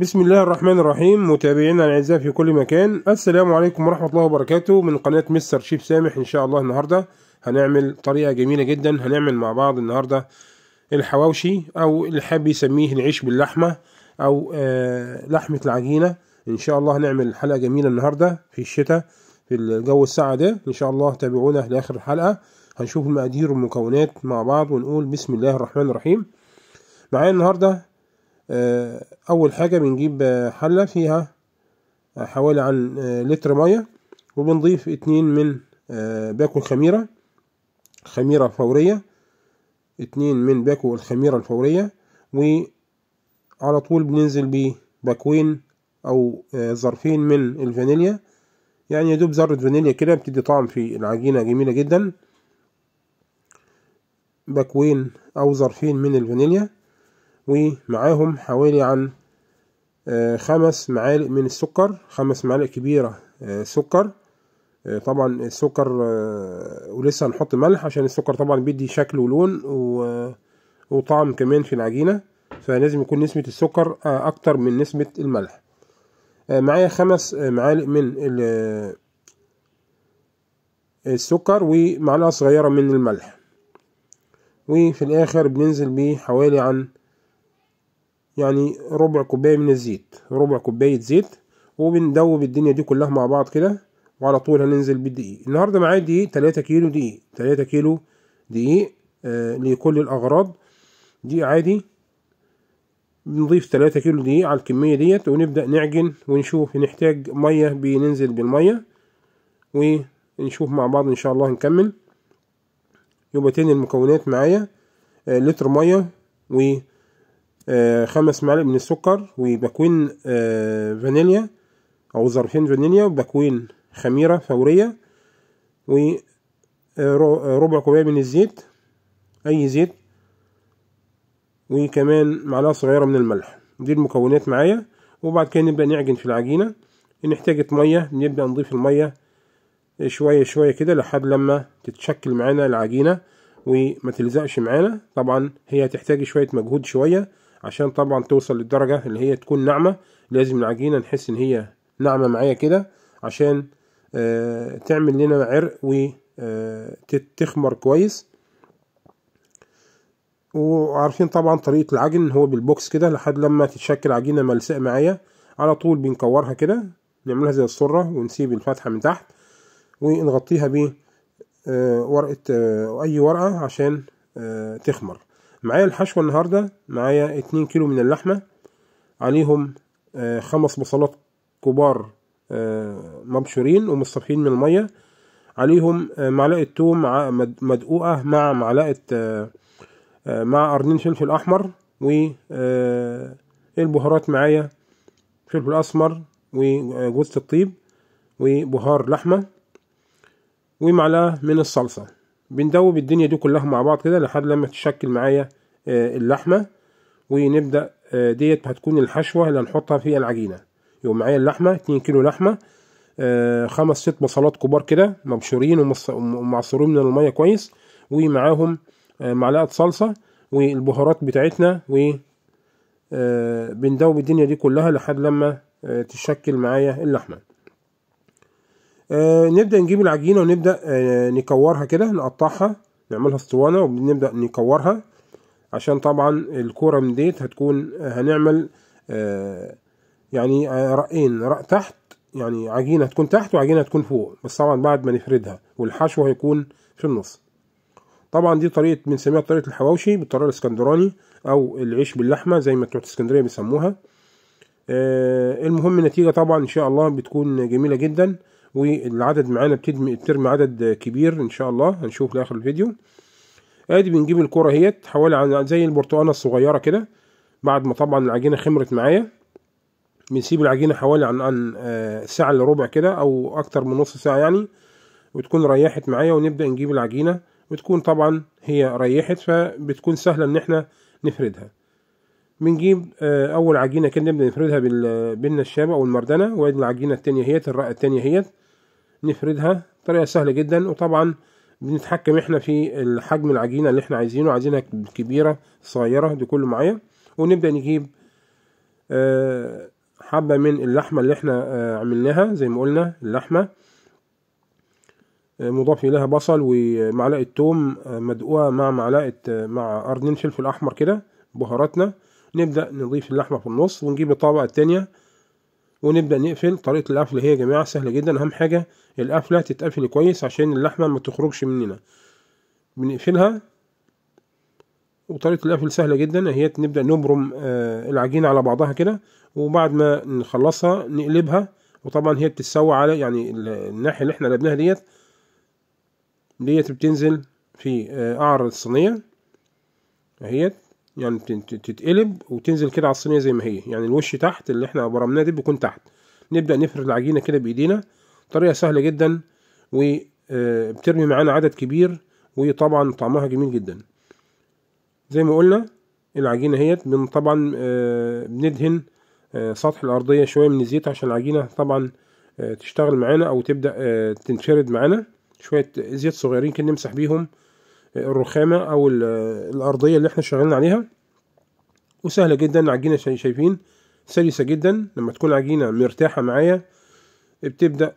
بسم الله الرحمن الرحيم. متابعينا الاعزاء في كل مكان، السلام عليكم ورحمة الله وبركاته. من قناة مستر شيف سامح، ان شاء الله النهارده هنعمل طريقه جميلة جدا. هنعمل مع بعض النهارده الحواوشي، او اللي حاب يسميه العيش باللحمه، او لحمه العجينة. ان شاء الله هنعمل حلقة جميلة النهارده في الشتاء في الجو الساقع ده. ان شاء الله تابعونا لاخر الحلقة، هنشوف المقادير والمكونات مع بعض ونقول بسم الله الرحمن الرحيم. معايا النهارده اول حاجة بنجيب حله فيها حوالي عن لتر مية، وبنضيف 2 من باكو الخميره، خميره فورية، 2 من باكو الخميره الفورية. وعلى طول بننزل بباكوين او ظرفين من الفانيليا، يعني يدوب ذره فانيليا كده بتدي طعم في العجينة جميلة جدا. باكوين او ظرفين من الفانيليا، ومعاهم حوالي عن 5 معالق من السكر، 5 معالق كبيرة سكر. طبعا السكر ولسه هنحط ملح عشان السكر طبعا بيدي شكل ولون وطعم كمان في العجينة، فلازم يكون نسبة السكر أكتر من نسبة الملح. معايا 5 معالق من السكر ومعلقة صغيرة من الملح. وفي الآخر بننزل بحوالي عن يعني ربع كوباية من الزيت، ربع كوباية زيت، وبندوب الدنيا دي كلها مع بعض كده. وعلى طول هننزل بالدقيق. النهارده معايا دقيق 3 كيلو دقيق، 3 كيلو دقيق لكل الأغراض، دقيق عادي. بنضيف 3 كيلو دقيق على الكمية ديت، ونبدأ نعجن ونشوف نحتاج مية بننزل بالمية، ونشوف مع بعض إن شاء الله. نكمل. يبقى تاني المكونات معايا لتر مية، و 5 معالق من السكر، وباكوين فانيليا او ظرفين فانيليا، وباكوين خميرة فورية، وربع كوباية من الزيت، اي زيت، وكمان معلقة صغيرة من الملح. دي المكونات معايا. وبعد كده نبدأ نعجن في العجينة. إن احتاجت مية نبدأ نضيف المية شوية شوية كده لحد لما تتشكل معانا العجينة وما تلزقش معانا. طبعا هي تحتاج شوية مجهود شوية عشان طبعا توصل للدرجة اللي هي تكون ناعمة. لازم العجينة نحس ان هي ناعمة معايا كده عشان تعمل لنا عرق وتخمر كويس. وعارفين طبعا طريقة العجن هو بالبوكس كده لحد لما تتشكل عجينة ملساء معايا. على طول بنكورها كده، نعملها زي السرة ونسيب الفتحة من تحت، ونغطيها ب ورقة اي ورقة عشان تخمر معايا. الحشوة النهاردة معايا 2 كيلو من اللحمة، عليهم 5 بصلات كبار مبشورين ومصفين من المية، عليهم معلقة توم مدقوقة مع معلقة مع قرنين فلفل أحمر، والبهارات معايا فلفل أسمر وجوزة الطيب وبهار لحمة ومعلقة من الصلصة. بندوب الدنيا دي كلها مع بعض كده لحد لما تشكل معايا اللحمة، ونبدأ ديت هتكون الحشوة اللي هنحطها في العجينة. يبقى معايا اللحمة 2 كيلو لحمة، 5 6 بصلات كبار كده مبشورين ومعصورين من المية كويس، ومعاهم معلقة صلصة والبهارات بتاعتنا، و بندوب الدنيا دي كلها لحد لما تشكل معايا اللحمة. نبدأ نجيب العجينة ونبدأ نكورها كده، نقطعها نعملها اسطوانة وبنبدأ نكورها عشان طبعا الكورة من ديت هتكون هنعمل يعني رقين، رق تحت، يعني عجينة هتكون تحت وعجينة هتكون فوق، بس طبعا بعد ما نفردها، والحشو هيكون في النص. طبعا دي طريقة بنسميها طريقة الحواوشي بالطريقة الاسكندراني، أو العيش باللحمة زي ما بتوع اسكندرية بيسموها. المهم النتيجة طبعا إن شاء الله بتكون جميلة جدا، والعدد معانا بترمي عدد كبير ان شاء الله، هنشوف لاخر الفيديو. ادي بنجيب الكرة اهيت حوالي زي البرتقانه الصغيرة كده. بعد ما طبعا العجينة خمرت معايا بنسيب العجينة حوالي عن ساعة الا ربع كده او اكتر من نص ساعة يعني، وتكون ريحت معايا. ونبدا نجيب العجينة وتكون طبعا هي ريحت، فبتكون سهلة ان احنا نفردها. بنجيب اول عجينه كده نبدا نفردها بالنشابه او المردنه، وادي العجينة التانية اهيت، الرقة التانية اهيت، نفردها بطريقة سهلة جدا. وطبعا بنتحكم احنا في الحجم العجينة اللي احنا عايزينه، عايزينها كبيرة صغيرة دي كله معايا. ونبدا نجيب حبة من اللحمة اللي احنا عملناها زي ما قلنا، اللحمة مضاف إليها بصل ومعلقة توم مدقوقة مع معلقة مع قرنين فلفل أحمر كده، بهاراتنا. نبدأ نضيف اللحمة في النص، ونجيب الطبقة التانية ونبدأ نقفل. طريقة القفل هي يا جماعة سهلة جدا، أهم حاجة القفلة تتقفل كويس عشان اللحمة ما تخرجش مننا. بنقفلها، وطريقة القفل سهلة جدا اهي. نبدأ نبرم العجينة على بعضها كده، وبعد ما نخلصها نقلبها، وطبعا هي بتتسوى على يعني الناحية اللي احنا قلبناها ديت بتنزل في قعر الصينية اهيت، يعني تتقلب وتنزل كده على الصينية زي ما هي، يعني الوش تحت اللي احنا برمناه دي بيكون تحت. نبدأ نفرد العجينة كده بإيدينا، طريقة سهلة جدا وبترمي معانا عدد كبير، وطبعا طعمها جميل جدا. زي ما قلنا العجينة اهيت طبعا بندهن سطح الأرضية شوية من الزيت عشان العجينة طبعا تشتغل معانا أو تبدأ تنفرد معانا. شوية زيت صغيرين كده نمسح بيهم الرخامة أو الأرضية اللي احنا شغالين عليها. وسهلة جدا العجينة، شايفين سلسة جدا. لما تكون العجينة مرتاحة معايا بتبدأ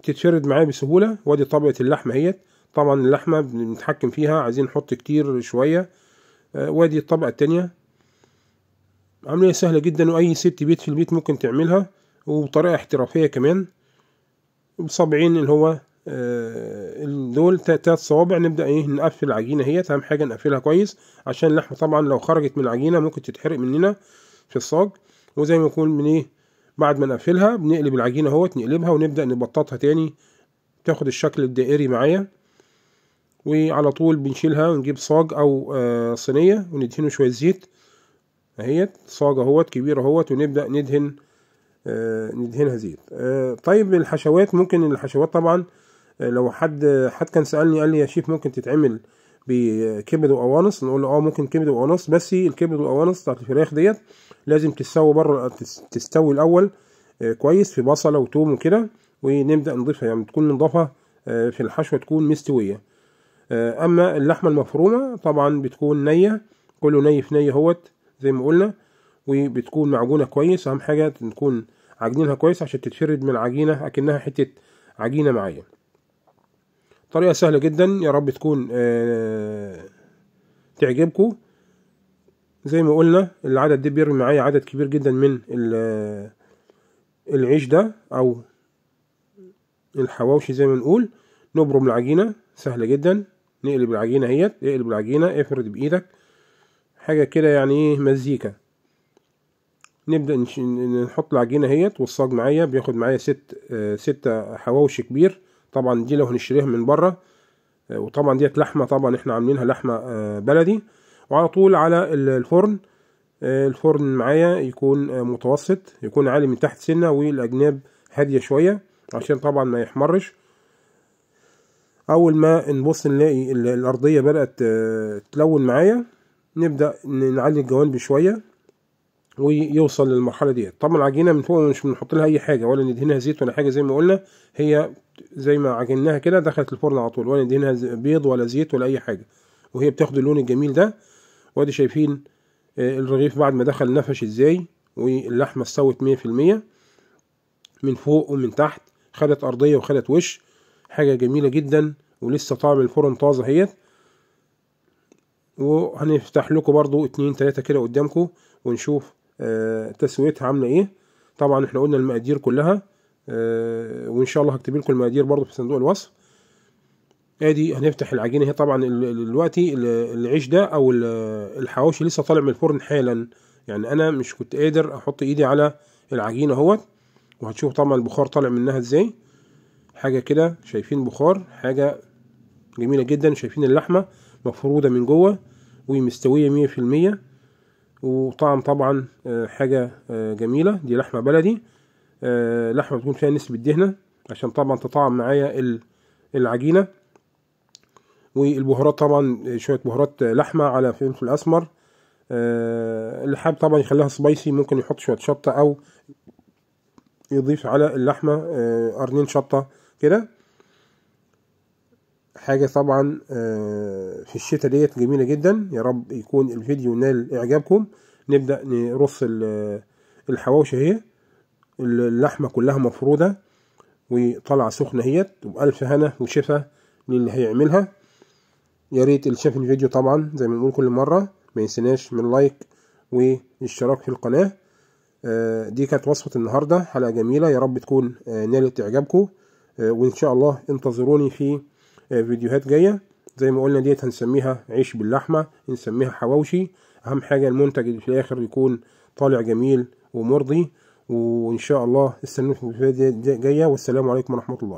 تتفرد معايا بسهولة. وادي طبقة اللحمة اهيت، طبعا اللحمة بنتحكم فيها، عايزين نحط كتير شوية. وادي الطبقة التانية. عملية سهلة جدا، وأي ست بيت في البيت ممكن تعملها، وبطريقة احترافية كمان. بصابعين اللي هو دول 3 صوابع نبدأ ايه نقفل العجينة اهيت. أهم حاجة نقفلها كويس عشان اللحمة طبعا لو خرجت من العجينة ممكن تتحرق مننا في الصاج. وزي ما يكون من ايه بعد ما نقفلها بنقلب العجينة اهوت، نقلبها ونبدأ نبططها تاني تاخد الشكل الدائري معايا. وعلى طول بنشيلها ونجيب صاج او صينية وندهنه شوية زيت اهيت، صاج اهوت كبير اهوت، ونبدأ ندهن ندهنها زيت. طيب الحشوات، ممكن الحشوات طبعا لو حد كان سألني قال لي يا شيف ممكن تتعمل بكبد وقوانص، نقول له ممكن كبد وقوانص، بس الكبد والقوانص بتاعت الفراخ ديت لازم تستوي بره، تستوي الاول كويس في بصله وتوم وكده، ونبدأ نضيفها، يعني تكون نضافه في الحشوه تكون مستوية. اما اللحمة المفرومه طبعا بتكون نيه، كله ني في ني اهوت زي ما قلنا، وبتكون معجونه كويس. اهم حاجة نكون عجنينها كويس عشان تتفرد من العجينة اكنها حتة عجينه معايا. طريقة سهلة جدا، يا رب تكون تعجبكم. زي ما قلنا العدد ده بيرمي معايا عدد كبير جدا من العيش ده او الحواوشي زي ما نقول. نبرم العجينة سهلة جدا، نقلب العجينة اهيت، اقلب العجينة، افرد بايدك حاجة كده يعني ايه مزيكا. نبدأ نحط العجينة اهيت، والصاج معايا بياخد معايا 6 حواوشي كبير. طبعا دي لو هنشتريها من بره، وطبعا ديت لحمه، طبعا احنا عاملينها لحمه بلدي. وعلى طول على الفرن، الفرن معايا يكون متوسط، يكون عالي من تحت سنة والاجناب هادية شوية عشان طبعا ما يحمرش. اول ما نبص نلاقي الارضية بدات تلون معايا، نبدا نعلي الجوانب شوية ويوصل للمرحلة ديت. طبعا العجينة من فوق مش بنحط لها اي حاجة، ولا ندهنها زيت ولا حاجة، زي ما قلنا هي زي ما عجناها كده دخلت الفرن على طول، ولا ندهنها بيض ولا زيت ولا اي حاجة، وهي بتاخد اللون الجميل ده. وادي شايفين الرغيف بعد ما دخل نفش ازاي، واللحمة استوت 100% من فوق ومن تحت، خدت ارضية وخدت وش، حاجة جميلة جدا، ولسه طعم الفرن طازة اهيت. وهنفتح لكم برضو 2 3 كده قدامكم ونشوف تسويتها عامله ايه. طبعا احنا قلنا المقادير كلها، وان شاء الله هكتب لكم المقادير برضو في صندوق الوصف. ادي هنفتح العجينة هي طبعا دلوقتي العيش ده او الحواوشي لسه طالع من الفرن حالا، يعني انا مش كنت قادر احط ايدي على العجينة اهوت، وهتشوف طبعا البخار طالع منها ازاي، حاجة كده شايفين بخار، حاجة جميلة جدا. شايفين اللحمة مفروده من جوه ومستويه 100%، وطعم طبعا حاجة جميلة. دي لحمه بلدي، لحمه بتكون فيها نسبه دهنه عشان طبعا تطعم معايا العجينة. والبهارات طبعا شوية بهارات لحمه على فلفل اسمر، اللي حابب طبعا يخليها سبايسي ممكن يحط شوية شطه او يضيف على اللحمة قرنين شطه كده. حاجة طبعا في الشتاء ديت جميلة جدا. يا رب يكون الفيديو نال اعجابكم. نبدا نرص الحواوشي اهي، اللحمة كلها مفروده وطالعه سخنة اهيت، وبألف هنا وشفا للي هيعملها. يا ريت اللي شاف الفيديو طبعا زي ما بنقول كل مرة ما ينسناش من like والاشتراك في القناة. دي كانت وصفه النهارده، حلقة جميلة، يا رب تكون نالت اعجابكم، وان شاء الله انتظروني في فيديوهات جاية. زي ما قلنا ديت هنسميها عيش باللحمه، نسميها حواوشي. اهم حاجة المنتج اللي في الاخر يكون طالع جميل ومرضي. وان شاء الله استنوني في الفيديوهات الجاية، والسلام عليكم ورحمة الله.